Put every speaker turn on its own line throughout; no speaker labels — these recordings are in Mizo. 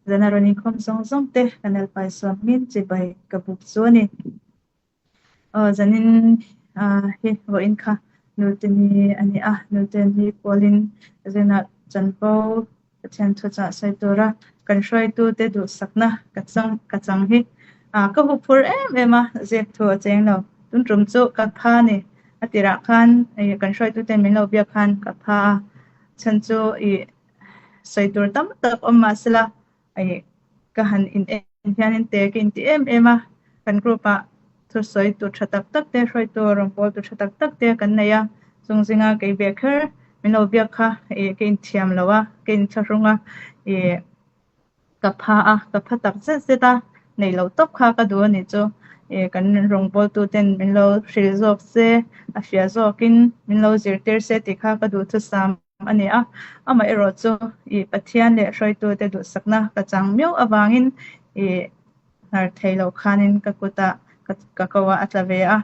Zana rawn inkhawm zawng zawng te kan Lalpa Isua hming chibai ka buk chu a ni. Aw zanin hi vawiin kha nute ni a ni a, nute ni pawlin zinah chanvo Pathian thuchah sawi tura kan hruaitute duhsakna ka chang ka chang hi ka huphur em em a, zep thu a cheng lo. Tun tum chu ka pha a ni. A tirah khan kan hruaituten min lo biak khan ka pha a, chhan chu ih sawi tur tam tak awm mahsela Ka han in en hianin te ka inti em em a, kan group ah thusawi tur tha tak tak te, hruaitu rawngbâwl tur tha tak tak te kan nei a, chung zinga kei ve kher min lo biak kha ih ka inthiam lo a, ka inthlahrung a, ih ka pha a, ka pha tak zet zet a, nei lo tawp kha ka duh a nih chu, ih kan rawngbâwl tu ten min lo hrilh zawk se, a hria zawkin min lo zirtir se tih kha ka duhthusam. a ni a, amaherawh chu ih Pathian leh hruaitute duhsakna ka chang miau avangin ih hnar thei lo khanin ka kutah ka ko ah a tla ve a,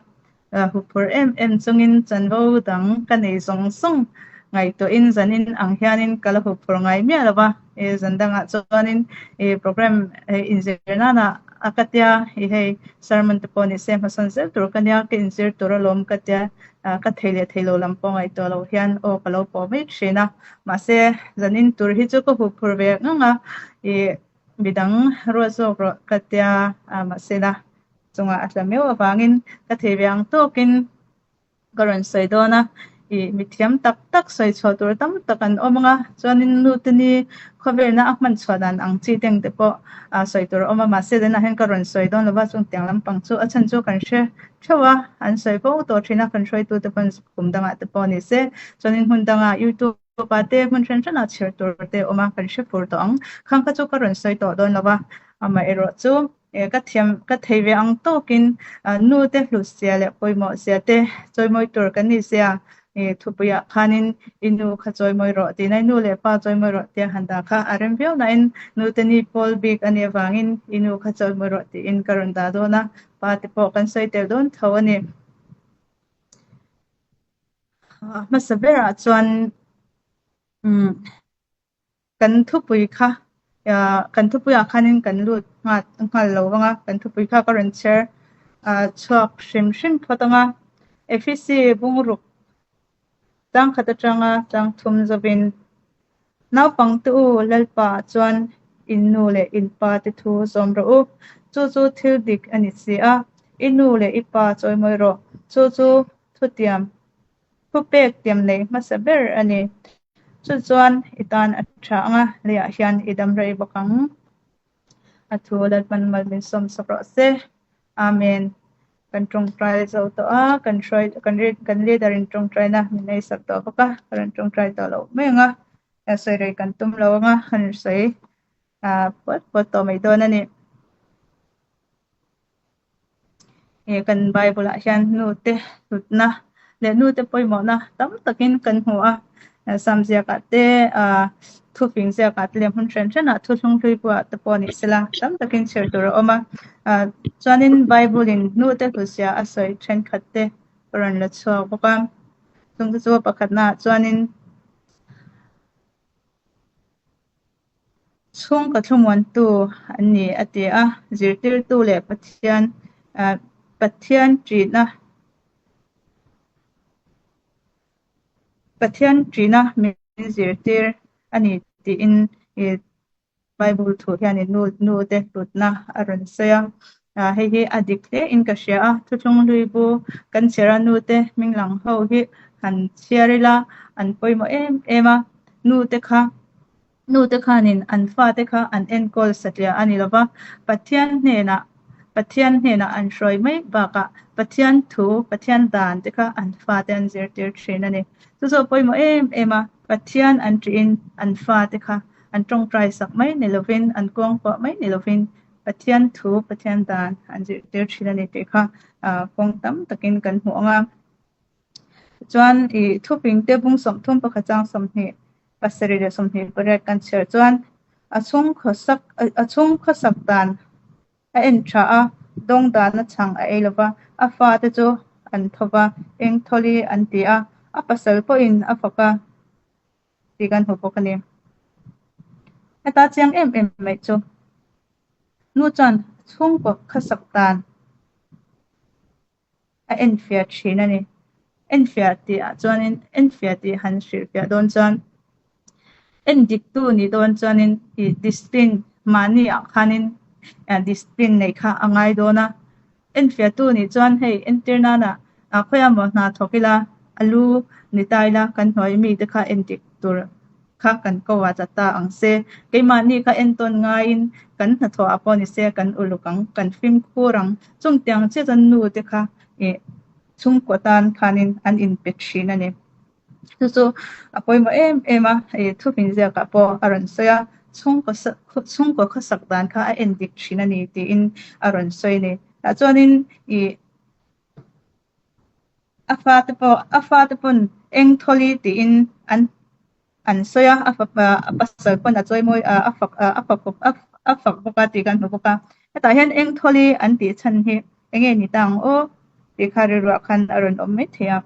huphur em em chungin chanvo dang ka nei zawng zawng ngaihtuahin zanin ang hianin ka la huphur ngai miah lo va, ih zan dangah chuanin ih program inzir nanah a ka tia ih hei sermon te pawh ni se hmasawn zel tur ka nia ka inzir tur alawm ka tia. Ka thei leh thei lo lam pawh ngaihtuah loh hian aw ka lo pawh mai thin a, mahse zanin tur hi chu ka huh phur ve ngang a, ih midang ruat zawk rawh ka tia mahse la chungah a tla meuh avangin ka thei ve ang tawkin ka rawn sawi dawn a, ih mithiam tak tak sawi chhuah tur tam tak an awm ang a, chuanin nute ni khawvelna a hman chhuah dan ang chi teng te pawh sawi tur a awm a, mahse zanah hian ka rawn sawi dawn lo va, chung tiang lampang chu a chhan chu kan hre theuh a, an sawi fo tawh thin a, kan hruaitute pawn kum dangah te pawh ni se, chuanin hmun dangah YouTube ah te hmun hran hranah chhiar tur te a awm a, kan hre fur tawh ang. Khang kha chu ka rawn sawi tawh dawn lo va, amaherawh chu ka thiam ka thei ve ang tawkin nu te hlut zia leh pawimawh zia te chawimawi tur kan ni zia thupuiah khanin i nu kha chawimawi rawh tihna i nu leh pa chawimawi rawh tia han dah kha a rem viau nain nu te ni pawl bik a nih avangin i nu kha chawimawi rawh tiin ka rawn dah dawn a. Pa te pawh kan sawi tel dawn tho a ni. Hmasa berah chuan umm kan thupui kha kan thupuiah khanin kan lut nghal nghal lo vang a, kan thupui kha ka rawn chher chhuak hrim hrim phawt ang a. Efisi bungruk Changkhat atanga changthum zovin, Naupangte u, Lalpa chuan in nu leh in pa te thu zawm rawh u. Chu chu thil dik a ni si a, i nu leh i pa chawimawi rawh. Chu chu thutiam, thupek tiam nei hmasa ber a ni. Chu chuan i tan a tha ang a, leiah hian i dam rei bawk ang. A thu Lalpan mal min sawm sak rawh se. Amen. Kan tawngtai zo tawh a, kan hruai kan kan leader in tawngtaina min nei sak tawh bawk a, ka rawn tawngtai tawh loh mai ang a, sawi rei kan tum lo ang a, han sawi puat puat tawh mai dawn a ni. He kan Bible ah hian nu te hlutna leh nu te pawimawhna tam takin kan hmu a, Sam ziakah te ah thufing ziakah te leh hmun hran hranah thuthlung hlui buah te pawh ni sela tam takin chhiar tur a awm a, ah chuanin Bible in nu te hlutzia a sawi thenkhat te a rawn la chhuak bawk a, chungte chu pakhatnaah chuanin Chhungkaw thlumuantu an ni a ti a, zirtirtu leh Pathian Pathian ṭihna Pathian ṭihna min zirtir a ni tiin Bible thu hianin nu nu te hlutna a rawn sawi a. Hei hi a dik hle in ka hria a, thuthlung hlui bu kan chhiar a nu te hming lang ho hi han chhiar ila an pawimawh em em a, nu te kha nu te khanin an fate kha an enkawl satliah a ni lo va, Pathian hnenah Pathian hnenah an hruai mai bakah Pathian thu Pathian dan te kha an fate an zirtir thin a ni. Chu chu a pawimawh em em a, Pathian an ṭihin an fate kha an ṭawngṭai sak mai ni lovin an kuangkuah mai ni lovin Pathian thu, Pathian dan an zirtir thin a ni tih kha kawng tam takin kan hmuh ang a. Tichuan i thuping te bung 30 pakhat chang 20 pasarih leh 28 kan chhiar chuan a chhung khawsak a chhung khawsak dan a en tha a, dawng dan a chhang a ei lova, a fate chu an tho va, eng thawli an ti a, a pasal pawhin a fak a tih kan hmu bawk a ni. Heta chiang em em mai chu nu chuan chhungkaw khasak dan a enfiah thin a ni. Enfiah tih ah chuanin enfiah tih han hrilhfiah dawn chuan endiktu nih dawn chuanin ih discipline mahni ah khanin discipline neih kha a ngai dawn a. Enfiahtu nih chuan hei entir nana ah khawiah maw hna thawk ila a lu ni ta ila kan hnuai mite kha endik tur kha kan ko ah tla ta ang se. Keimahni kha entawn ngaiin kan hnathawh ah pawh ni se kan uluk ang, kan fimkhur ang. Chungtiang chiah chuan nu te kha ih chhungkaw tan khanin an inpe thin a ni. Chu chu a pawimawh em em a, ih thupin ziakah pawh a rawn sawi a, chhungkaw chhungkaw khawsak dan kha a en dik thin a ni tiin a rawn sawi a ni. Tah chuanin ih a fate pawh a fate pawn eng thawli tiin an an sawi a, a fapa a pasal pawn a chawimawi a fak a fak a fak bawk a tih kan hmu bawk a. Hetah hian eng thawli an tih chhan hi eng nge ni ta ang aw tih kha rilruah khan a rawn awm maithei a.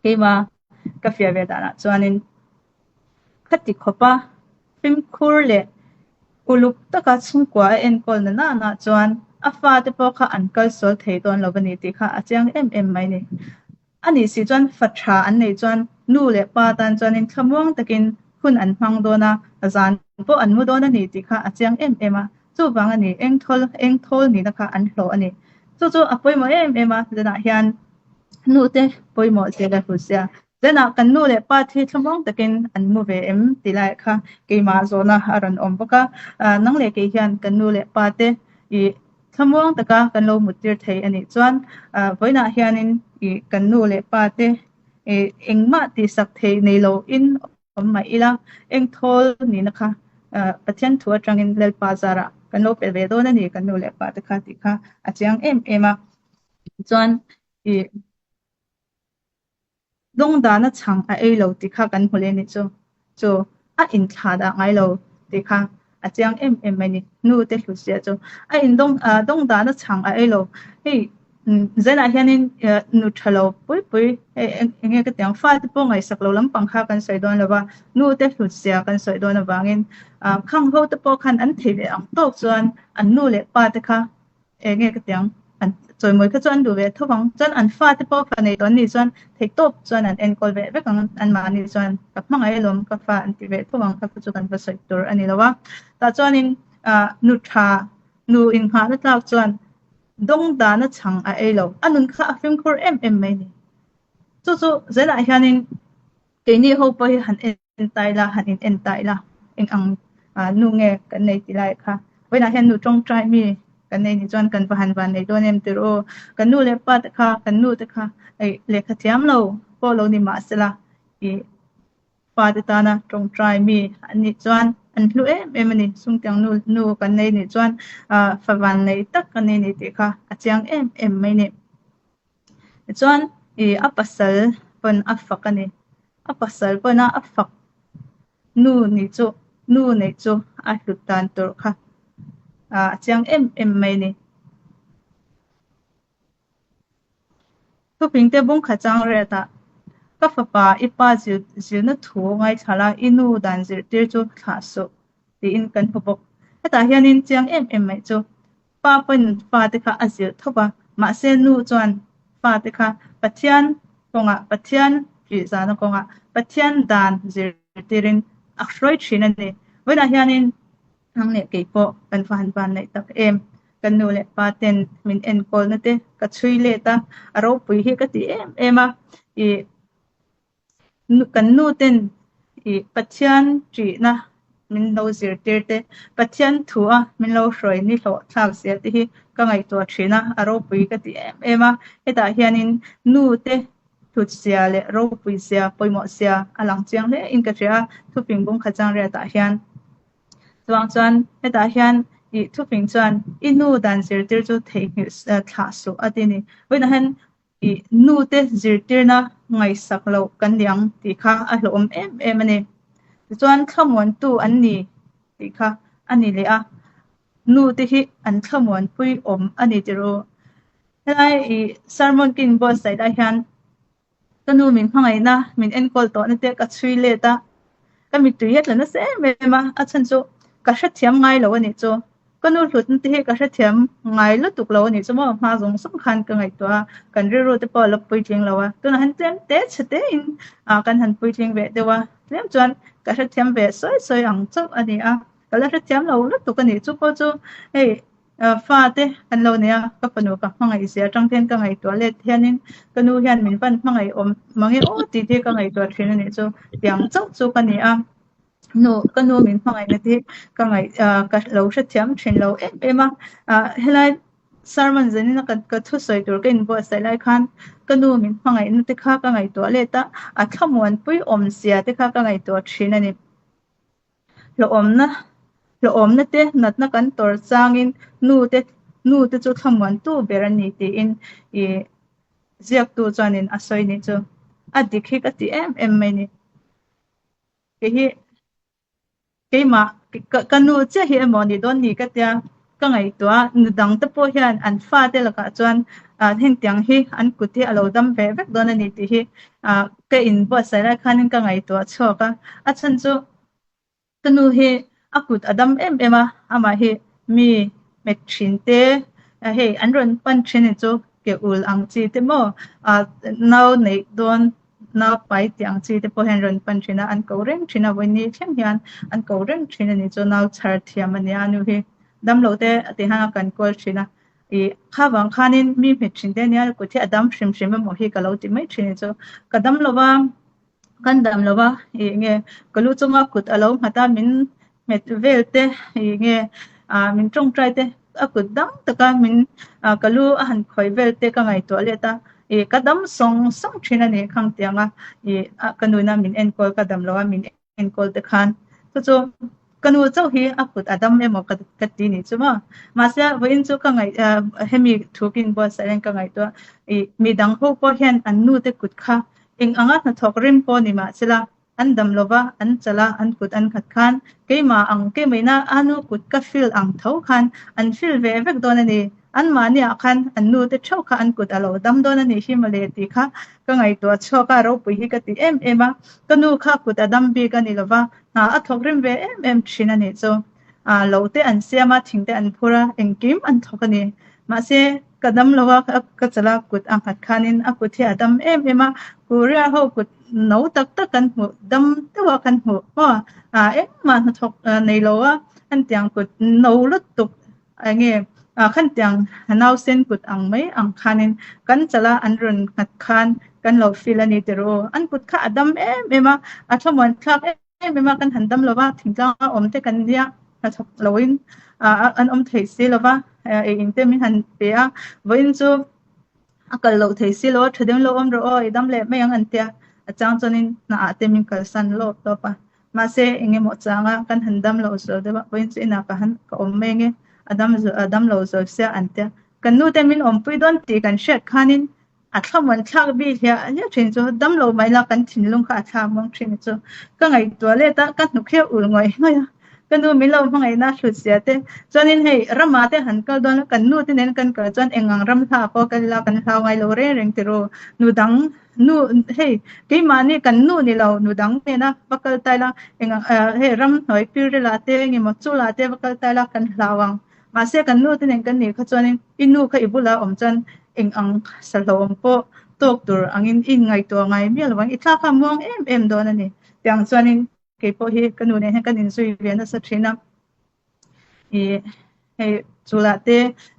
Keimah ka fiah ve danah chuanin khati khawpa fimkhur leh uluk taka chhungkua a enkawl na nana chuan a fate pawh kha an kal sual thei dawn lo a ni tih kha a chiang em em mai ni. A nih si chuan fa tha an neih chuan nu leh pa tan chuanin thlamuang takin hun an hmang dawn a, zan pawh an mu dawn a ni tih kha a chiang em em a. Chuvang a ni, eng thawl eng thawl nihna kha an hlawh a ni. Chu chu a pawimawh em em a, zanah hian nu te pawimawh zel a hlut sia. Zanah kan nu leh pa thi thlamuang takin an mu ve em tih lai kha keimah zawhna a rawn awm bawk a. Nang leh kei hian kan nu leh pa te ih thlamuang taka kan lo muttir thei a nih chuan vawiinah hianin ih kan nu leh pa te ih engmah tihsak theih nei loin awm mah ila, eng thawl nihna kha Pathian thu atangin Lalpa zarah kan lo pe ve dawn a ni kan nu leh pa te kha tih kha a chiang em em a. Chuan ih dawngdana chhang a ei lo tih kha kan hmu leh a nih chu. Chu a inthlah dah ngai lo tih kha a chiang em em mai ni. Nu te hlut zia chu a in dawng dawng dahna chhang a ei lo. Hei zanah hianin nu tha lo pui pui hei eng nge ka ti ang fate pawh ngaihsak lo lampang kha kan sawi dawn lo va, nu te hlut zia kan sawi dawn avangin khang ho te pawh khan an thei ve ang tawk chuan an nu leh pa te kha Eng nge ka ti ang? An chawimawi kha chu an duh ve tho ang. Chuan an fate pawh fa nei tawh an nih chuan theihtawp chuan an enkawl ve vek ang. Anmahni chuan ka hmangaih alawm ka fa an ti ve tho ang kha chu kan va sawi tur a ni lo a. Tah chuanin nu tha, nu inngahna tlak chuan dawng dahna chhang a ei lo. A nun kha a fimkhur em em mai ni. Chu chu zelah hianin keini ho pawh hi han en en ta ila, han in en ta ila, eng ang nu nge kan nei ti lai kha. Vawiinah hian nu tawngtai mi kan nei nih chuan kan va han van nei dawn em tir aw. Kan nu leh pa te kha, kan nu te kha ei lehkha thiam lo pawh lo ni mah sela ih pa te tana tawngtai mi an nih chuan an hlu em em a ni. Sungtiang nu nu kan nei nih chuan ah fa van nei tak kan nei ni tih kha a chiang em em mai ni. Tichuan ih a pasal pawn a fak a ni. A pasal pawna a fak nu nih chu nu neih chu a hlut dan tur kha a chiang em em mai a ni. Thuping te bung kha chang riat ah ka fapa i pa zirna thu ngaithla la i nu dan zirtir chu thlah suh tiin kan hmu bawk. Hetah hianin chiang em em mai chu Pa pawhin fate kha a zilh tho va, mahse nu chuan fate kha Pathian kawngah, Pathian ṭihzahna kawngah, Pathian dan zirtirin a hruai ṭhin a ni. Vawiinah hianin nang leh kei pawh kan va han van naih tak em? Kan nu leh pa ten min enkawlna te ka chhui let a, a ropui hi ka ti em em a, ih Kan nu ten ih Pathian ṭihna min lo zirtir te, Pathian thu a min lo hruai ni hlawh thlak zel te hi ka ngaihtuah ṭhin a, a ropui ka ti em em a. Hetah hianin nu te hlutzia leh ropui zia, pawimawh zia a lang chiang hle in ka hria a, thuping bung khat chang riatah hian. Chuvang chuan hetah hian ih thuping chuan i nu dan zirtir chu theihnghilh thlah suh a ti a ni. Vawiinah hian I nute zirtirna ngaihsak loh kan ni ang tih kha a hlawhawm em em a ni. Tichuan thlamuantu an ni tih kha a ni leh a, nute hi an thlamuanpui awm a ni tih ru. Helai i sermon king buatsaih lai hian ka nu min hmangaihna min enkawl tawhna te ka chhui let a. Ka mittui hi a tla nasa em em a, a chhan chu ka hrethiam ngai lo a nih chu. Ka nu hlutna te hi ka hrethiam ngai lutuk lo a nih chu maw, hma zawng zawng khan ka ngaihtuah a, kan rilru te pawh a la puitling lo a, tunah hian tlem te chhe te in kan han puitling ve deuh a, tlem chuan ka hrethiam ve sawi sawi ang chauh a ni a, ka la hrethiam lo lutuk a nih chu pawh chu hei Fate kan lo nei a, ka fanu ka hmangaih zia atang te hian ka ngaihtuah let hianin ka nu hian min van hmangaih awm mang e aw tih te hi ka ngaihtuah thin a nih chu. Tiang chauh chu ka ni a, nu ka nu min hmangaihna te hi ka ngaih ka lo hrethiam thin lo em em a. Helai sermon zanin a ka thusawi tur ka inbuatsaih lai khan ka nu min hmangaihna te kha ka ngaihtuah let a, a thlamuanpui awm zia te kha ka ngaihtuah thin a ni. Hlawhawmna Hlawhawmna te natna kan tawrh changin nu te nu te chu thlamuantu ber a ni tiin ih ziaktu chuanin a sawi nih chu a dik hi ka ti em em mai ni. Kei hi keimah ka nu chiah hi emaw ni dawn ni ka tia Ka ngaihtuah a, nu dang te pawh hian an fate lakah chuan hengtiang hi an kut hi a lo dam ve vek dawn a ni tih hi ka inbuatsaih lai khanin ka ngaihtuah chhuak a. A chhan chu ka nu hi a kut a dam em em a, amah hi mi hmet thin te, hei an rawn pan thin hi chu ke ul ang chi te maw nau neih dawn Nau pai tih ang chi te pawh hian rawn pan thin a, an ko reng thin a, vawiin ni thleng hian an ko reng thin a ni chu nau chhar thiam a nia a nu hi damlo te a ti hian a kan kawl thin a, ih kha vang khanin mi hmet thin te ania kut hi a dam hrim hrim emaw hi ka lo ti mai thin a ni chu ka dam lo va kan dam lo va ih nge ka lu chunga kut a lo nghat a min Hmet vel te ih nge ah min tawngtai te a kut dang taka min ah ka lu a han khawih vel te ka ngaihtuah let a ih ka dam sawng sawng thin a ni khang tiang a ih ka nuna min enkawl ka dam lo a min enkawl te khan chu chu ka nu chauh hi a kut a dam emaw ka ka ti nih chu maw mahse vawiin chu ka ngaih ah hemi thu ka inbuatsaih hian ka ngaihtuah ih midang ho pawh hian an nu te kut kha eng anga hnathawk rim pawh ni mahsela An dam lo va, an chalh a, an kut an khat khan keimah ang keimaina a nu kut ka feel ang tho khan an feel ve vek dawn a ni. Anmahniah khan an nu te theuh kha an kut a lo dam dawn a nih hi mawle tih kha ka ngaihtuah chhuak a, ropui hi ka ti em em a. Ka nu kha kut a dam bik a ni lo va, hna a thawk rim ve em em thin a nih chu. Lo te an siam a, thing te an phur a, engkim an thawk a ni. Mahse, ka dam lo a, ka chalh a, kut a nghat khanin a kut hi a dam em em a, Korea ho kut no tak tak kan hmuh, dam deuh a kan hmuh maw? Engmah hnathawk nei lo a, hetiang kut no lutuk enge khantiang nausen kut ang mai ang khanin kan chalh a, an rawn nghat khan kan lo feel a ni tiraw? An kut kha a dam em em a, a thlamuan thlak em em em a, kan han dam lo va, thingtlang a awm te kan nia hnathawk loin an awm theih si lo va, ei in te min han pe a, vawiin chu a kal loh thei si lo a, tha deuhin lo awm rawh aw, i dam leh mai ang an tia, a chang chuanin hnaah te min kalsan lawp lawp a, mahse eng emaw changa kan han dam lo zual deuh a, vawiin chu inah ka han ka awm mai ange, a dam a dam lo zual sia an tia, kan nu te min awmpui dawn tih kan hriat khanin A thlamuan thlak bik hliah hliah thin chu dam lo mai la kan thinlung kha a thlak muang thin chu ka ngaihtuah let a, ka hnuk hiau ul ngawih ngawih a. Ka nu min lo hmangaihna a hlut zia te chuanin hei rama te han kal dawn a, kan nu te nen kan kal chuan eng ang ram hla pawh kal ila kan hlau ngai lo reng reng ti ru. Nu dang nu hei keimahni kan nu ni lo nu dang nena va kal ta ila eng ang hei ram hnuai pilril ah te engemaw chul ah te va kal ta ila kan hlau ang. Mahse kan nu te nen kan nih kha chuanin i nu kha i bulah awm chuan eng ang sa hlauhawm pawh tawk tur angin i inngaihtuah ngai miah lo ang, i thla kha a muang em em dawn a ni. Tiang chuanin kei pawh hi ka nu nen hian kan inzui ve nasa thin a, ih hei chulah te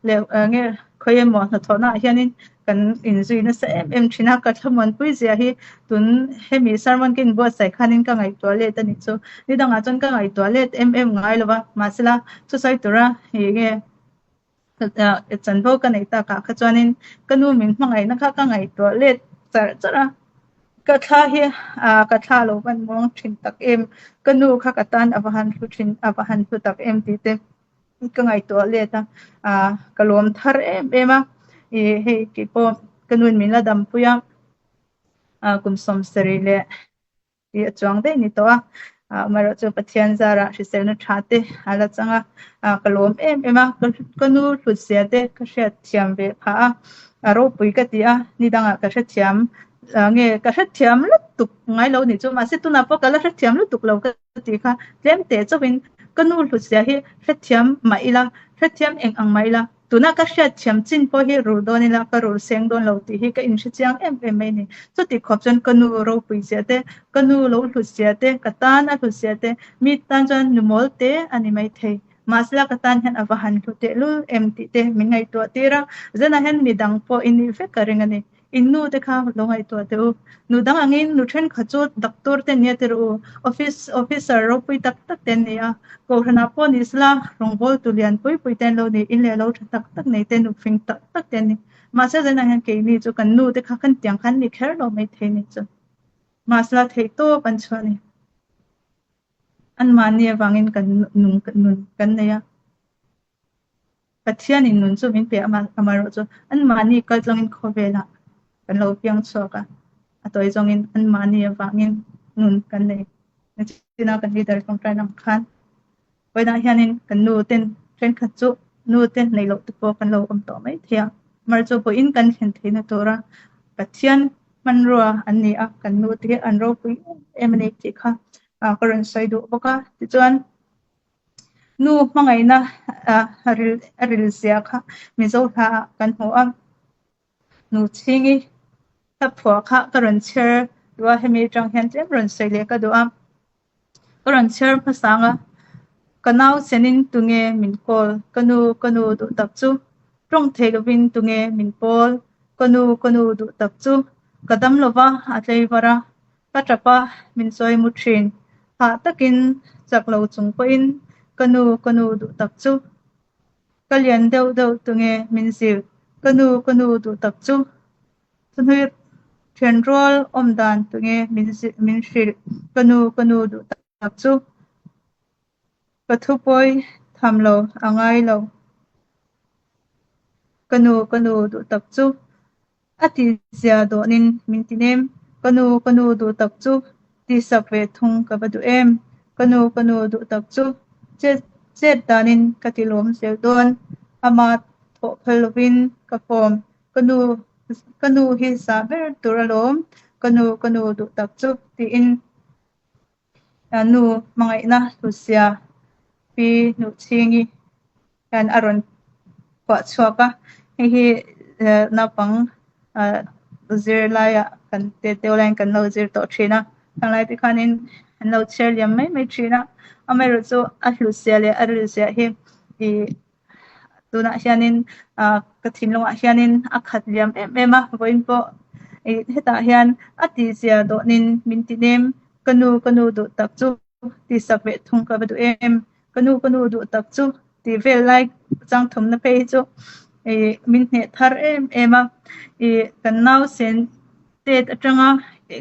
leh nge khawi emaw hnathawhna ah hianin kan inzui nasa em em thin a, ka thlamuanpui zia hi tun hemi sermon ka inbuatsaih khanin ka ngaihtuah let a nih chu. Ni dangah chuan ka ngaihtuah let em em ngai lo va, mahsela thusawi tura ih nge chanvo ka neih takah kha chuanin ka nu min hmangaihna kha ka ngaihtuah let charh charh a, ka thla hi ah ka thla lo van muang thin tak em, ka nu kha ka tan a va han hlu thin a va han hlu tak em tih te ka ngaihtuah let a, ah ka lawm thar em em a, ih hei keipawh ka nuin min la dampui a, ah kum 70 leh tih a chuang daih ni tawh a, amaherawh chu Pathian zarah hriselna tha te a la chang a, ka lawm em em a, ka nu hlut zia te ka hriat thiam ve phah a, a ropui ka ti a, ni dangah ka hrethiam nge ka hrethiam lutuk ngai lo nih chu mahse tunah pawh ka la hrethiam lutuk lo ka. tih kha tlem teh chauhin ka nu hlutzia hi hrethiam mah ila, hrethiam eng ang mah ila, tuna ka hriatthiam chin pawh hi rul dawn ila ka rul seng dawn lo tih hi ka inhrechiang em em mai a ni. Chuti khawp chuan ka nu ropui zia te, ka nu lo hlutzia te, ka tan a hlutzia te, mi tan chuan nu mawl te a ni maithei. Mahsela ka tan hian a va han hlu tehlul em tih te min ngaihtuah tir a, zanah hian midang pawh i nih vek ka ring a ni. In nu te kha lo ngaihtuah teh u. Nu dang angin nu thenkhat chu doctor te nia tir u, office officer ropui tak tak te an ni a, kohhranah pawh ni sela rawngbawltu lian pui pui te an lo ni, in leh lo tha tak tak nei te, nu fing tak tak te an ni. Mahse zanah hian keini chu kan nu te kha kan tiang khan ni kher lo maithei ni chu. Mahsela theihtawp an chhuah a ni. Anmahni avangin kan nung nun kan nei a. Pathianin nun chu min pe a, amaherawh chu anmahni kaltlangin khawvelah kan lo piang chhuak a, a tawi zawngin anmahni avangin nun kan nei. Nichina kan leader tawngtai lang khan vawiinah hianin kan nu ten thenkhat chu nu te neih loh te pawh kan lo awm tawh mai thei a, amaherawh chu vawiin kan thlen theihna tura Pathian hmanrua an ni a, kan nu te hi an ropui em em a ni tih kha ka rawn sawi duh bawk a. Tichuan nu hmangaihna a ril zia kha Mizo hla ah kan hmu a, nu chhingi hla phuah kha ka rawn chhiar duh a, hemi atang hian tlem rawn sawi leh ka duh a. Ka rawn chhiar hmasang a, ka nau chenin tunge min kawl, ka nu ka nu duh tak chu, tawng thei lovin tunge min pawl, ka nu ka nu duh tak chu, ka dam lova a tlei var a, ka tap a min chawi mu thin, hah takin chak lo chung pawhin ka nu ka nu duh tak chu, ka lian deuh deuh tunge min zilh, ka nu ka nu duh tak chu. Chawhnuih thian rual awm dan tunge min hrilh ka nu ka nu duh tak chu ka thu pawi tham lo a ngai lo ka nu ka nu duh tak chu a ti zia dawnin min ti nem ka nu ka nu duh tak chu ti sak ve thung ka va duh em ka nu ka nu duh tak chu chet chet danin ka ti lawm zel dawn ama thawh phal lovin ka form Ka nu, ka nu hi zah ber tur alawm, ka nu, ka nu duh tak chu tiin nu hmangaihna Lucia pi Hnuhchhingi hian a rawn phuah chhuak a, hei hi naupang zirlaiah kan tet deuh laiin kan lo zir tawh thin a, khang lai te khanin an lo chhiar liam mai mai thin a, amaherawhchu a hlutzia leh a rilzia hi ih Tunah hianin ah ka thinlungah hianin a khat liam em em a, vawiin pawh ih hetah hian a tihzia dawhnin min ti nem, ka nu ka nu duh tak chu tihsak ve thung ka va duh em, ka nu ka nu duh tak chu tih vel lai chang thumna phei hi chu ih min hneh thar em em a, ih kan nausen tet atanga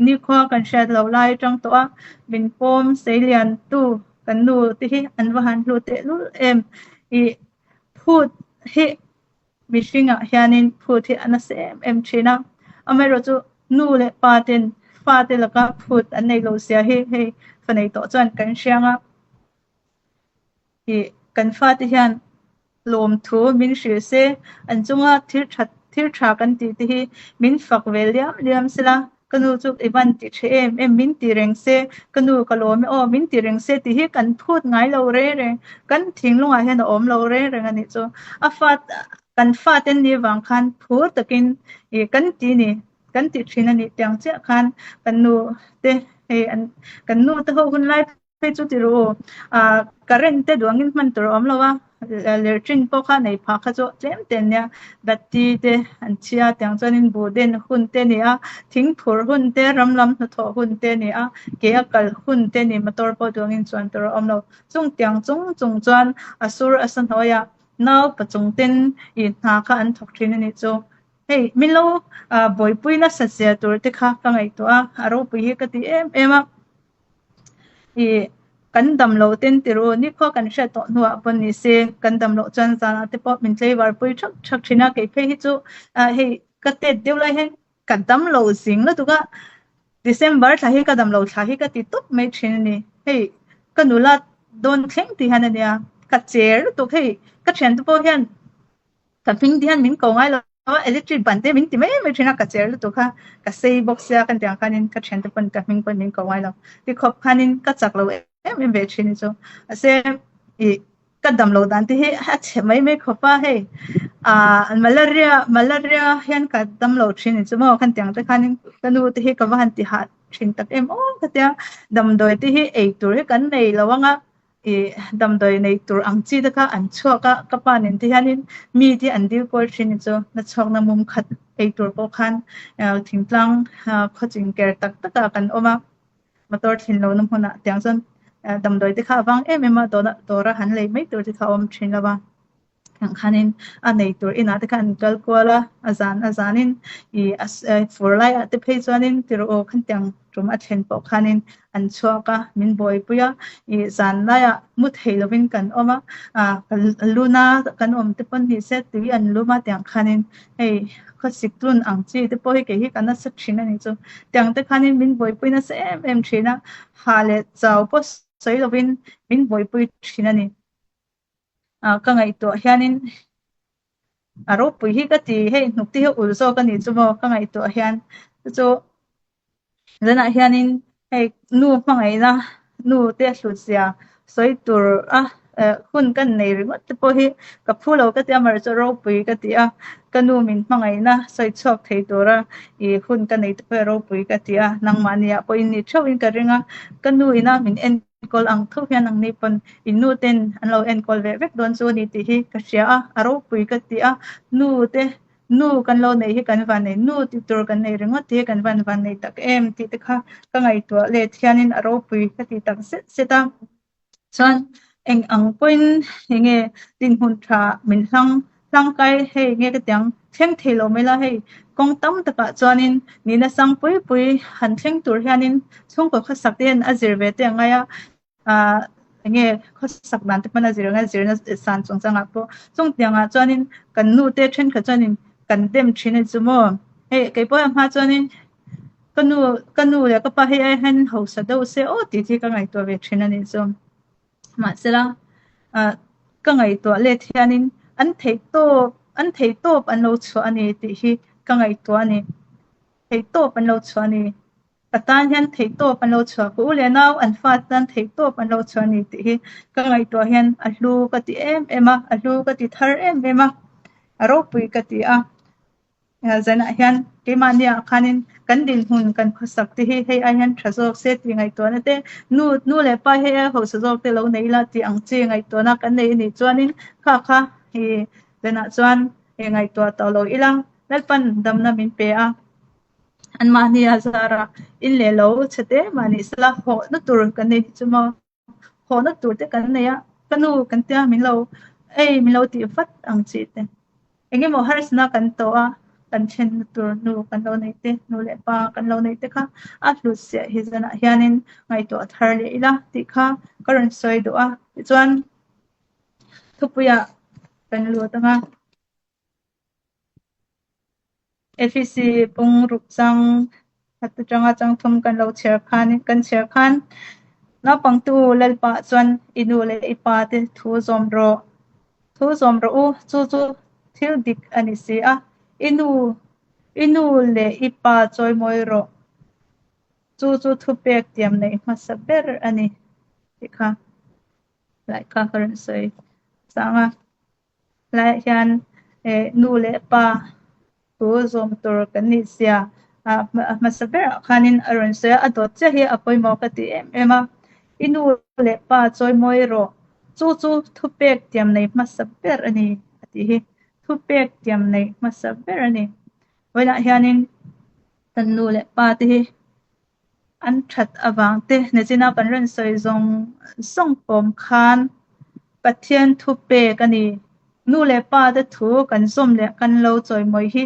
nikhua kan hriat loh lai atang tawh a, min pawm seilian tu Kan nu te hi an va han hlu tehlul em. Ih phut hi mihringah hianin phut hi a nasa em em thin a. Amaherawhchu nu leh pa ten fa te laka phut an nei lo zia hi hei fa nei tawh chuan kan hriang a. Ih kan fate hian Lawmthu min hrilh se, an chunga thil that thil tha kan tih te hi min fak ve liam liam sela, ka nu chu i van ti tha em em min ti reng se, ka nu ka lawm e aw min ti reng se tih hi kan phut ngai lo reng reng, kan thinglungah hian a awm lo reng reng a nih chu. A fa kan fate an nih vang khan phur takin ih kan ti ni, kan ti thin a nih tiang chiah khan kan nu te hei an kan nu te ho hun lai Hei chu ti rawh u, ah current te duangin hman tur a awm lo a, lerṭin pawh kha nei phah kha chu tlem te an nia, batti te an chhia tiang chuanin buh den hun te a ni a, thing phurh hun te, ram lam hnathawh hun te a ni a, ke a kal hun te a ni, motor pawh duangin chuan tur a awm lo. Chung tiang chung chung chuan a sur a sa hnuaiah nau pachung ten ih hna kha an thawk thin a nih chu. Hei min lo buaipui nasa zia tur te kha ka ngaihtuah a, a ropui hi ka ti em em a. Ih kan dam loh ten ti ru nikhua kan hriat tawh hnuah pawh ni se kan dam loh chuan zanah te pawh min tlei-var pui thak thak thin a, kei phei hi chu ah hei ka tet deuh lai hian ka dam lo zing lutuk a, December thla hi ka dam lo thla hi ka ti tawp mai thin a ni, hei ka nula dawn thleng tih hian a nia ka cher lutuk hei ka thiante pawh hian ka hming te hian min ko ngai lo. Electric ban te min ti mai mai thin a, ka cher lutuk a, ka sei bawk sia kan tih ang khanin ka thiante pawn ka hming pawn min ko ngai lo. Tikhawp khanin ka chak lo em em ve thin hi chu. Mahse ih ka dam loh dan te hi a chhe mai mai khawp a hei ah malaria malaria hian ka dam lo thin ni chu maw khan tiang te khanin ka nu te hi ka va han ti hah thin tak em aw ka tia damdawi te hi ei tur hi kan nei lo ang a ih damdawi nei tur ang chi te kha an chhuak a ka pa nen te hianin mi te an dil kawl thin ni chu na chhuakna mum khat ei tur pawh khan thingtlang khawching ker tak tak ah kan awm a. Motor thlen lohna hmunah tiang chuan damdawi te kha a vang em em a, dawra han lei mai tur te kha a awm thin lo va. Tiang khanin a nei tur inah te kha an kal kual a, a zan a zanin ih a fur laiah te phei chuanin ti rawh aw khan tiang tum a thlen pawh khanin an chhuak a, min buaipui a, ih zan laiah mu thei lovin kan awm a, ah luna kan awm te pawn ni se tui an lum a tiang khanin Hei khawsik tlun ang chi te pawh hi kei hi ka nasa thin a ni chu. Tiang te khanin min buaipui nasa em em thin a, ha leh chau pawh sawi lovin min buaipui thin a ni. Ah ka ngaihtuah hianin a ropui hi ka ti hei hnuk te hi ul zawk a ni chu maw ka ngaihtuah hian chu chu Zanah hianin hei nu hmangaihna nu te hlut zia sawi tur a hun kan nei ringawt te pawh hi ka phu lo ka ti a, amaherawhchu ropui ka ti a, ka nu min hmangaihna sawi chhuak thei tura ih hun ka nei te pawh hi ropui ka ti a, nangmahni ah pawh in ni theuhin ka ring a, ka nu ina min enkawl ang tho hian nangni pawn in nu ten an lo enkawl ve vek dawn chu a ni tih hi ka hria a, a ropui ka ti a, nu te Nu kan lo neih hi kan van nei, nu tih tur kan nei ringawt tih hi kan van van nei tak em tih te kha ka ngaihtuah let hianin a ropui ka ti tak zet zet a. Chuan eng ang pawhin eng nge dinhmun tha min hlang hlangkai hei nge ka tiang thleng thei lo mai la hei kawng tam takah chuanin nihna sang pui pui han thleng tur hianin chhungkaw khawsak te hian a zir ve te a ngai a. ah enge khawsak dan te pawn a zir anga zirna san chung changah pawh chung tiangah chuanin kan nu te thenkhat chuanin kan dem thin a ni chu maw hei kei pawh a hma chuanin ka nu ka nu leh ka pa hei ai hian hausa deuh se aw tih hi ka ngaihtuah ve thin a nih chu mahsela ah ka ngaihtuah let hianin an theih tawp an theih tawp an lo chhuah a ni tih hi ka ngaihtuah a ni theih tawp an lo chhuah a ni. Ka tan hian theihtawp an lo chhuah, ka u leh nau an fa tan theihtawp an lo chhuah a ni tih hi ka ngaihtuah hian a hlu ka ti em em a, a hlu ka ti thar em em a, a ropui ka ti a. Zanah hian keimahniah khanin kan dinhmun kan khawsak te hi hei ai hian tha zawk se tih ngaihtuahna te, nu nu leh pa hei ai hausa zawk te lo nei ila tih ang chi ngaihtuahna kan nei a nih chuanin kha kha i zanah chuan ngaihtuah tawh lo ila Lalpan damna min pe a. Anmahni a zar a, in leh lo chhe te mah ni sela hawhna tur kan nei chu maw? Hawhna tur te kan nei a, ka nu kan tia min lo ei min lo tih vat ang chi te. Eng emaw harsatna kan tawh a, kan thenna tur nu kan lo nei te, nu leh pa kan lo nei te kha a hlut siah hi zanah hianin ngaihtuah thar leh ila tih kha ka rawn sawi duh a. Tichuan thupuiah kan lut ang a. Efisi pung ruk chang khat atanga chang thum kan lo chhiar khan kan chhiar khan naupangtu Lalpa chuan i nu leh i pa te thu zawm rawh thu zawm rawh u chu chu thil dik a ni si a i nu i nu leh i pa chawimawi rawh chu chu thupek tiam neih hmasa ber a ni tih kha lai kha ka rawn sawi chang a. Helaiah hian eh nu leh pa thu zawm tur kan nih zia ah a hmasa berah khanin a rawn sawi a, a dawt chiah hi a pawimawh ka ti em em a. I nu leh pa chawimawi rawh, chu chu thupek tiam nei hmasa ber a ni a tih hi. Thupek tiam nei hmasa ber a ni. Vawiinah hianin kan nu leh pa te hi An that avang te nichin a kan rawn sawi zawng zawng pawm khan Pathian thu pek a ni. Nu leh pa te thu kan zawm leh kan lo chawimawi hi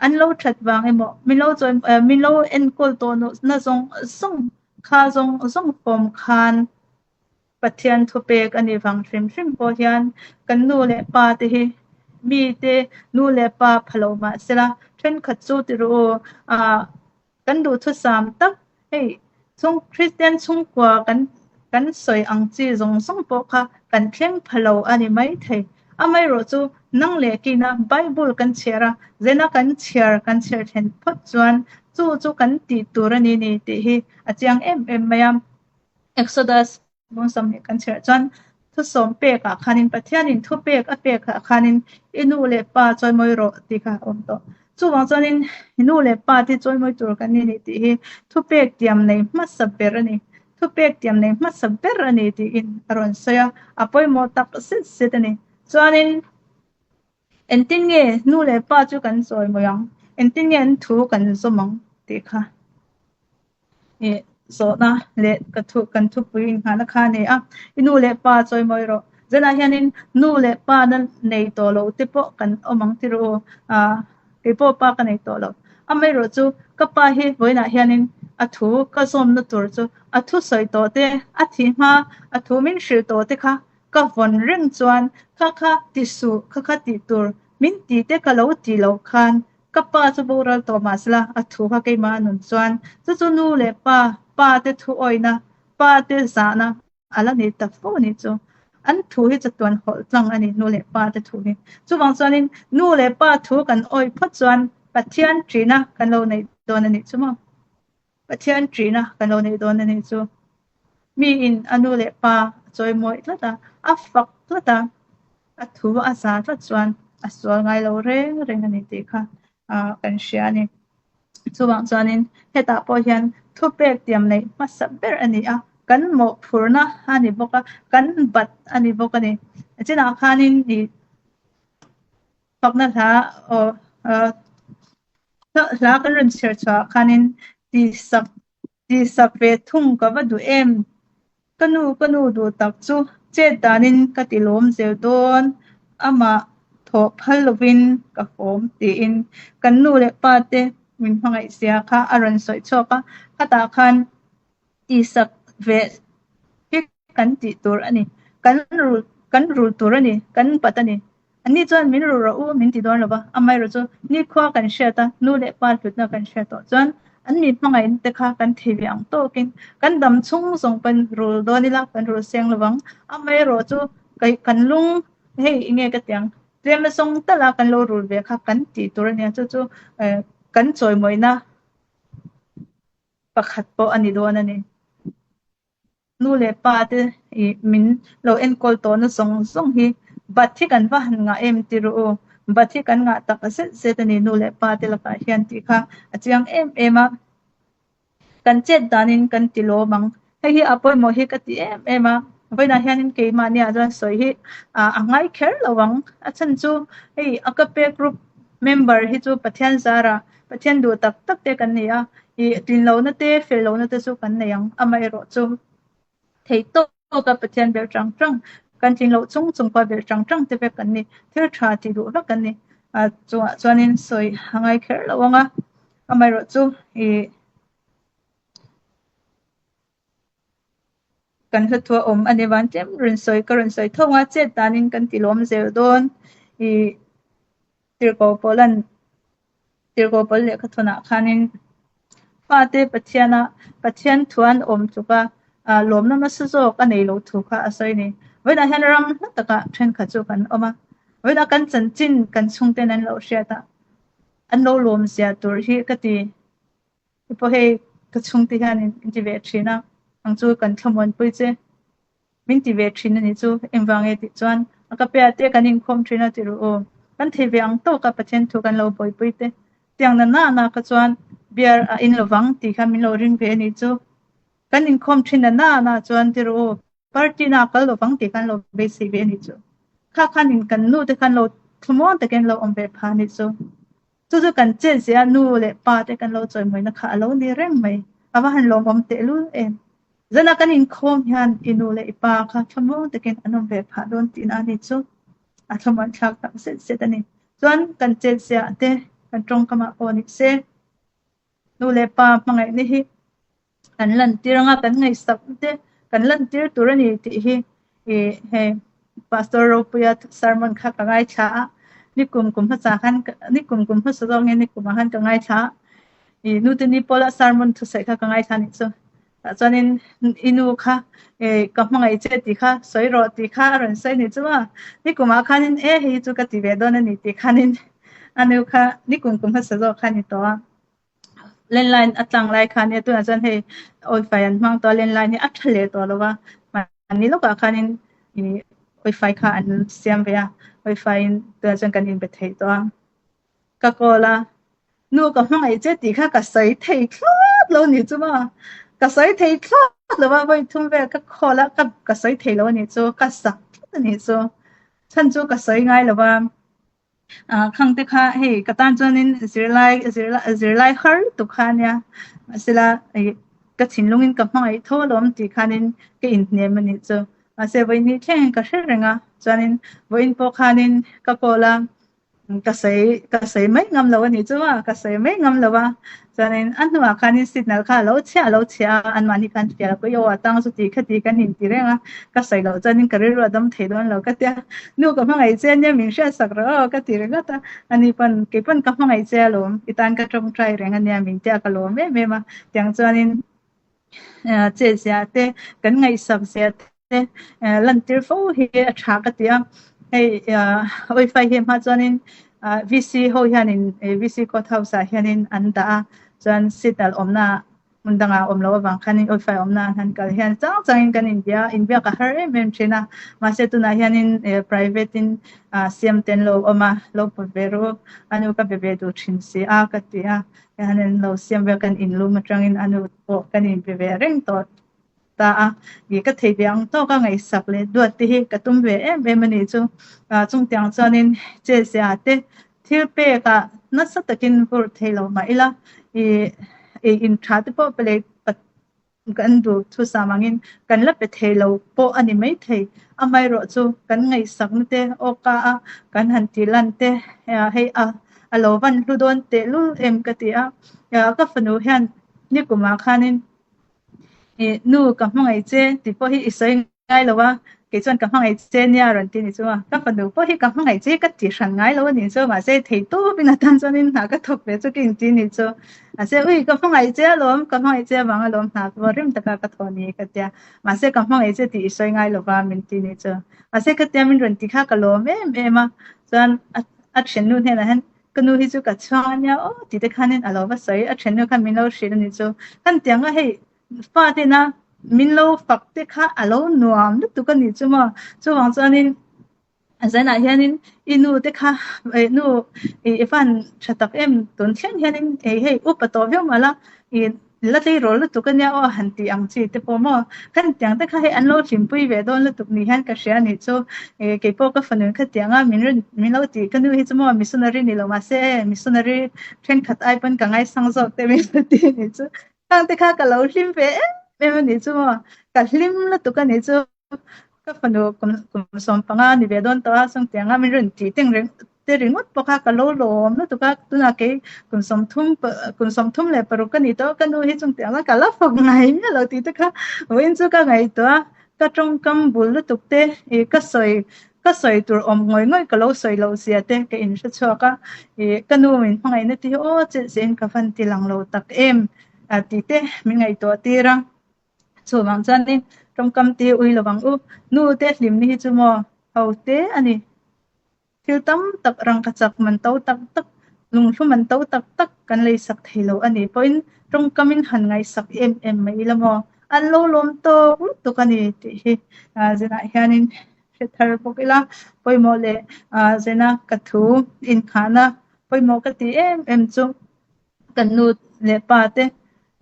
an lo that vang emaw min lo chawi min lo enkawl tawh na zawng zawng kha zawng zawng pawm khan Pathian thupek a nih vang hrim hrim pawh hian kan nu leh pa te hi mite nu leh pa pha lo mah sela thenkhat chu ti rawh u ah kan duhthusam tak hei chung Kristian chhungkua kan kan sawi ang chi zawng zawng pawh kha kan thleng pha lo a ni maithei. Amaherawhchu, nang leh kina Bible kan chhiar a, zena kan chhiar kan chhiar thlen phawt chuan chu chu kan tih tur a ni ni tih hi a chiang em em mai a. Exodus Bawngsawm nih kan chhiar chuan thusawm pekah khanin Pathianin thupek a pekah khanin i nu leh pa chawimawi rawh tih kha a awm tawh. Chuvang chuanin i nu leh pa te chawimawi tur kan ni nih tih hi thupek tiam nei hmasa ber a ni. Thupek tiam nei hmasa ber a ni tiin a rawn sawi a, a pawimawh tak zet zet a ni. Chuanin engtin nge nu leh pa chu kan chawimawi ang, engtin nge an thu kan zawm ang tih kha. Ih zawhna leh ka thu kan thupui inngahna kha a ni a, i nu leh pa chawimawi rawh. Zanah hianin nu leh pa na nei tawh lo te pawh kan awm ang tir u, ah keipawh pa ka nei tawh lo. Amaherawh chu ka pa hi vawiinah hianin a thu ka zawmna tur chu a thu sawi tawh te, a thih hma a thu min hrilh tawh te kha ka vawn reng chuan kha kha ti suh, kha kha tih tur min tih te ka lo ti loh khan Ka pa chu boral tawh mahsela a thu kha keimah a nun chuan chu chu nu leh pa, pa te thu awihna, pa te zahna a la ni ta fo a nih chu. An thu hi chatuan hawlh tlang a ni nu leh pa te thu hi. Chuvang chuanin nu leh pa thu kan awih phawt chuan Pathian ṭihna kan lo neih dawn a nih chu maw? Pathian ṭihna kan lo neih dawn a nih chu. Miin a nu leh pa a chawimawi tlat a, a fak tlat a, a thu a za tlat chuan a sual ngai lo reng reng a ni tih kha kan hria a ni. Chuvang chuanin hetah pawh hian thupek tiam neih hmasa ber a ni a, kan mawhphurhna a ni bawk a, kan bat a ni bawk a ni. Chinah khanin ih Fakna hla aw hla kan rawn chhiar chhuah khanin tihsak tihsak ve thung ka va duh em? Ka nu ka nu duh tak chu chet danin ka ti lawm zel dawn, amah thawh phal lovin ka fawm tiin kan nu leh pa te min hmangaih zia kha a rawn sawi chhuak a, khatah khan tihsak ve hi kan tih tur a ni, kan rul kan rul tur a ni, kan pat a ni. Anni chuan min rul rawh u min ti dawn lo va, amaherawh chu nikhua kan hriat a, nu leh pa hlutna kan hriat tawh chuan an mi hmangaihna te kha kan thei ve ang tawkin kan dam chhung zawng pawn rul dawn ila kan rul seng lo vang. Amaherawh chu kan lung hei enge ka ti ang, tlem a zawng tal a kan lo rul ve kha kan tih tur a nia, chu chu kan chawimawina pakhat pawh a ni dawn a ni. Nu leh pa te ih min lo enkawl tawhna zawng zawng hi bat hi kan va han ngah em ti rawh u. Bat hi kan ngah tak zet zet a ni nu leh pa te lakah hian tih kha a chiang em em a. Kan chet danin kan ti lawm ang. Hei hi a pawimawh hi ka ti em em a. Vawiinah hianin keimahniah chuan sawi hi a ngai kher lo ang. A chhan chu hei Agape group member hi chu Pathian zarah Pathian duh tak tak te kan nei a, ih tlin lohna te, fel lohna te chu kan nei ang. Amaherawh chu theih tawka Pathian belh tang tang, kan tlin loh chung chung pawh belh tang tang te vek kan ni. Thil tha tih duh vek kan ni. Ah chungah chuanin sawi a ngai kher lo ang a, amaherawh chu ih kan hla thu a awm a ni van tlem rawn sawi ka rawn sawi tho ang a, chet danin kan ti lawm zel dawn. Ih Tirhkoh Paulan Tirhkoh Paul lehkha thawnah khanin fate Pathiana Pathian thu an awm tluka lawmna nasa zawk a nei loh thu kha a sawi a ni. Vawiinah hian ram hla takah thenkhat chu kan awm a, vawiinah kan chanchin kan chhungten an lo hriat a, an lo lawm zia tur hi ka ti. Hei pawh hei ka chhungte hianin min ti ve thin a, ang chu kan thlamuanpui che. Min ti ve thin a nih chu, engvang nge tih chuan a ka pe te kan inkhawm thin a ti ru aw. Kan thei ve ang tawk a Pathian thu kan lo buaipui te. Tiang na na na kha chuan beer a in lovang tih kha min lo ring ve a nih chu. Kan inkhawm thin na na na chuan ti ru aw, party na a kal lovang tih khan lo beisei ve a nih chu. Kha khan in kan nu te khan lo thlamuang takin lo awm ve pha a nih chu. Chu chu kan chet zia nu leh pa te kan lo chawimawina kha a lo ni reng mai. A va han lawmawm tehlul em. Zana kan inkhawm hian i nu leh i pa kha thlamuang takin an awm ve phah dawn tihna a ni chu. A thlamuan thlak tak zet zet a ni. Chuan kan chet zia te kan tawngkamah pawh ni se. Nu leh pa hmangaihna hi kan lantir anga kan ngaihsak te kan lantir tur a ni tih hi ih hei Pastor Ropuia sermon kha ka ngaithla a, nikum kum hmasa khan nikum kum hmasa zawk nge nikum ah khan ka ngaithla a, ih nute ni pawla sermon thusawi kha ka ngaithla a nih chu. Tah chuanin i nu kha ka hmangaih che tih kha sawi rawh tih kha a rawn sawi ni chu a. Nikumah khanin e hei hi chu ka ti ve dawn a ni tih khanin a nu kha nikum kum hmasa zawk kha a ni tawh a. Landline a tlang lai khan e tunah chuan hei wifi an hmang tawh a landline hi a tha leh tawh lo va mahni lawkah khanin ih wifi kha an siam ve a wifi in tunah chuan kan inbe thei tawh a ka call a nu ka hmangaih che tih kha ka sawi thei thlawt lo ni chu maw ka sawi thei thlawt lo va vawi thum vel ka call a ka ka sawi thei lo a nih chu ka sak tlat a nih chu chhan chu ka sawi ngai lo va. Khang te kha hei ka tan chuanin zirlai zirlai har lutuk kha ania mahsela ih ka thinlungin ka hmangaih tho alawm tih khanin ka inhnem a nih chu mahse vawiin hi thlengin ka hre reng a chuanin vawiin pawh khanin ka call a ka sawi ka sawi mai ngam lo a nih chu a ka sawi mai ngam lo a chuanin a hnuah khanin signal kha a lo chhiah a lo chhiah a anmahni khan fiah pawh i aw a tang chu tih kha tih kan inti reng a ka sawi loh chuanin ka rilru a dam thei dawn lo ka tia nu ka hmangaih che ania min hriat sak rawh aw ka ti ringawt a ani pawn kei pawn ka hmangaih che alawm i tan ka tawngtai reng ania min tia ka lawm em em a tiang chuanin che zia te kan ngaihsak zia te lantir fo hi a tha ka ti a hei wifi hi hma chuanin VC ho hianin VC court house ah hianin an dah a chuan signal awmna hmun dangah awm loh avang khanin wifi awmna an han kal hian chang changin kan inbia inbiak a har em em thin a mahse tunah hianin private in siam te an lo awm a lo pawt ve ru a nu ka be ve duh thin si a ka ti a hianin lo siam vel kan inlum atangin a nu pawh kan inbe ve reng tawh ta a ih ka thei ve ang tawk a ngaihsak leh duat te hi ka tum ve em em a nih chu chungtiang chuanin che zia te thil pek ah nasa takin vur thei lo mah ila ih ih in tha te pawh pe leh kan duh thusam angin kan la pe thei lo pawh a ni mai thei amaherawh chu kan ngaihsak na te awka a kan han tih lan te hei a a lo van hlu dawn tehlul em ka ti a ka fanu hian nikumah khanin Ih nu ka hmangaih che tih pawh hi i sawi ngai lo a, kei chuan ka hmangaih che nia rawn ti ni chu a, ka fanu pawh hi ka hmangaih che ka ti hran ngai lo a nih chu, mahse thei tawpin a tan chuanin hna ka thawk ve chu ka inti ni chu, mahse ui ka hmangaih che alawm, ka hmangaih che avang alawm hna pawh rim taka ka thawh ni ka tia, mahse ka hmangaih che tih i sawi ngai lo va min ti ni chu, mahse khatia min rawn ti kha ka lawm em em a, chuan a thiannu hnenah hian Ka nu hi chu ka chhuang a nia aw tih te khanin a lo va sawi, a then nu khan min lo hrilh a nih chu. Khan tiang a hei fa tena min lo fak te kha a lo nuam lutuk a nih chu maw. Chuvang chuanin a zanah hianin i nu te kha eh nu i van tha tak em tun thleng hianin hei hei upa tawh viau mah la i La tleirawl lutuk a nia aw han tih ang chi te pawh maw? Khan tiang te kha hei an lo hlimpui ve dawn lutuk ni hian ka hria a nih chu. Ih keipawh ka fanu kha tiang a min rawn min lo tih ka nu hi chu maw missionary ni lo mahse e missionary thenkhat ai pawn ka ngaisang zawk te min lo ti a nih chu. Khang te kha ka lo hlim ve em em a nih chu maw? Ka hlim lutuk a nih chu. Ka fanu kum kum 15 ni ve dawn tawh a, sawngtianga min rawn tih teng reng te ringawt bawk a, ka lo lawm lutuk a, tunah kei kum 30 kum 36 ka ni tawh, ka nu hi chungtianga ka la fak ngai miah lo tih te kha vawiin chu ka ngaihtuah a, ka tawngkam bul lutuk te ih ka sawi ka sawi tur awm ngawih ngawih ka lo sawi loh zia te ka inhre chhuak a, ih ka nu min hmangaihna te hi aw chet zehin ka van ti lang lo tak em tih te min ngaihtuah tir a. Chuvang chuanin tawngkam te ui lo ang u. Nu te hlimna hi chu maw ho te a ni. Thil tam tak rangka chak man to tak tak, lunghlu man to tak tak kan leisak thei lo a nih pawhin tawngkamin han ngaihsak em em mai ila maw an lo lawm tawk lutuk a ni tih hi zinah hianin hre thar bawk ila. Pawimawh leh zena ka thu inkhahna pawimawh ka ti em em chu. Kan nu leh pa te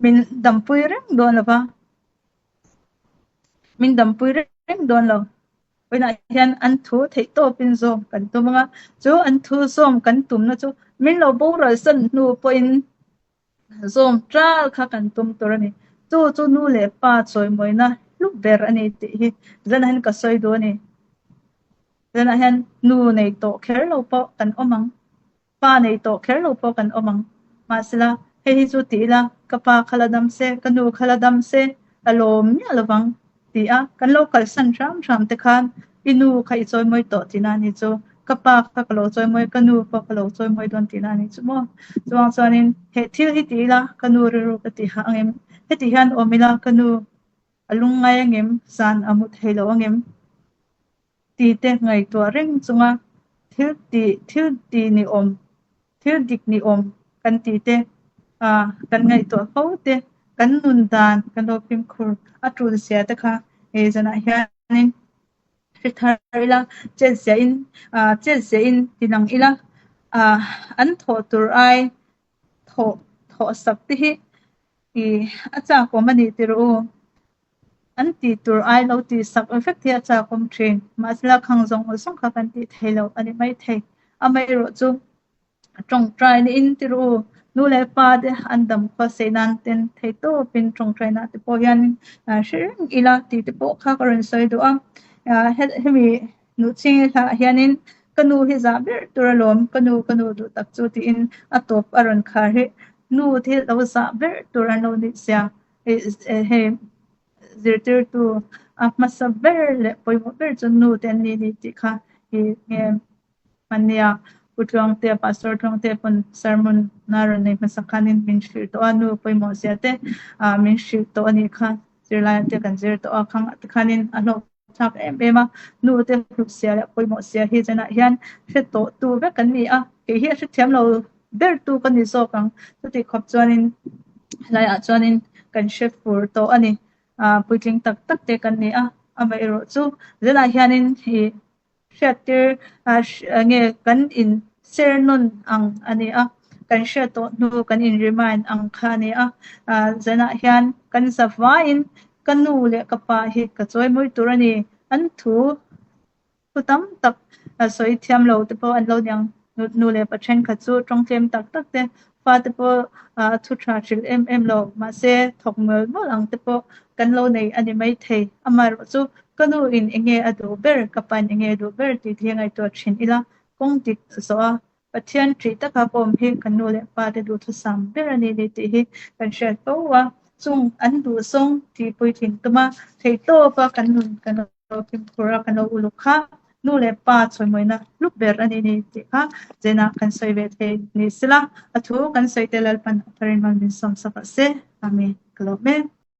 min dampui reng dawn lo va, min dampui reng dawn lo. Vawiinah hian an thu theih tawpin zawm kan tum ang a, chu an thu zawm kan tumna chu min lo boral san hnu pawhin zawm ṭal kha kan tum tur a ni. Chu chu nu leh pa chawimawina hlu ber a ni tih hi zanah hian ka sawi duh a ni. Zanah hian nu nei tawh kher lo pawh kan awm ang. Pa nei tawh kher lo pawh kan awm ang. Mahsela, hei hi chu ti ila, ka pa kha la dam se, ka nu kha la dam se, a lawm miah lo vang, ti a kan lo kalsan hram hram te khan i nu kha i chawimawi tawh tihna a ni chu. Ka pa kha ka lo chawimawi, ka nu pawh ka lo chawimawi dawn tihna a nih chu maw? Chuvang chuanin he thil hi ti ila ka nu rilru ka ti hah ang em? Heti hian awm ila ka nu a lungngai ang em? Zan a mu thei lo ang em? Ti te ngaihtuah reng chunga thil ti thil ti ni awm thil dik ni awm kan tih te kan ngaihtuah fo te kan nun dan kan lo fimkhur a tul zia te kha he zanah hianin hre thar ila chet ziahin chet ziahin ti lang ila an thawh tur ai thawh thawh sak te hi a chak awm a nih tirh u. An tih tur ai lo tih sak vek hi a chakawm thin. Mahsela khang zawng zawng kha kan tih thei lo a ni maithei. Amaherawh chu tawngtai niin ti rawh u, nu leh pa te an dam khua sei nan ten thei tawpin tawngtaina te pawh hianin hre reng ila tih te pawh kha ka rawn sawi duh a. Hemi nuhching hlaah hianin ka nu hi zah ber tur alawm, ka nu ka nu duh tak chu tiin a tawp a rawn khar hi. Nu thil lo zah ber tur an lo nih sia. Hei zirtirtu a hmasa ber leh pawimawh ber chu nu te an ni ni tih kha i nge hmannia Pu Tluangtea Pastor Tluangtea pawn sermon na rawn nei hmasa khanin min hrilh tawh a nu pawimawh zia te ah min hrilh tawh a nih kha zirlai te kan zir tawh a khang te khanin a hlawk thlak em em a nu te hlut sia leh pawimawh sia hi zanah hian hre tawh tu vek an ni a kei hi a hrethiam lo ber tu ka ni zawk ang chuti khawp chuanin helaiah chuanin kan hre fur tawh a ni ah puitling tak tak te kan ni a amaherawh chu zanah hianin ih Hriattir nge kan in ser nawn ang a ni a, kan hriat tawh hnu kan in remind ang kha a ni a. Zanah hian kan za vaiin ka nu leh ka pa hi ka chawimawi tur a ni. An thu thu tam tak sawi thiam lo te pawh an lo ni ang. Nu leh pa thenkhat chu tawng tlem tak tak te, fate pawh thu tha hrilh em em lo, mahse thawk mual mual ang te pawh kan lo nei a ni maithei. Amaherawh chu ka nu in enge a duh ber, ka pa in enge a duh ber tih hi ngaihtuah thin ila, kawng dik zawh a Pathian ṭih taka ka awm hi ka nu leh pa te duhthusam ber a ni ni tih hi kan hriat fo a, chung an duhzawng tih puitling tuma theihtawpa kan nun kan lo fimkhur a, kan lo uluk kha nu leh pa chawimawina hlu ber a ni ni tih kha Jenah kan sawi ve thei ni sela, a thu kan sawi te Lalpan a tharin mal min sawm sak ah se. Amen. Ka lawm em.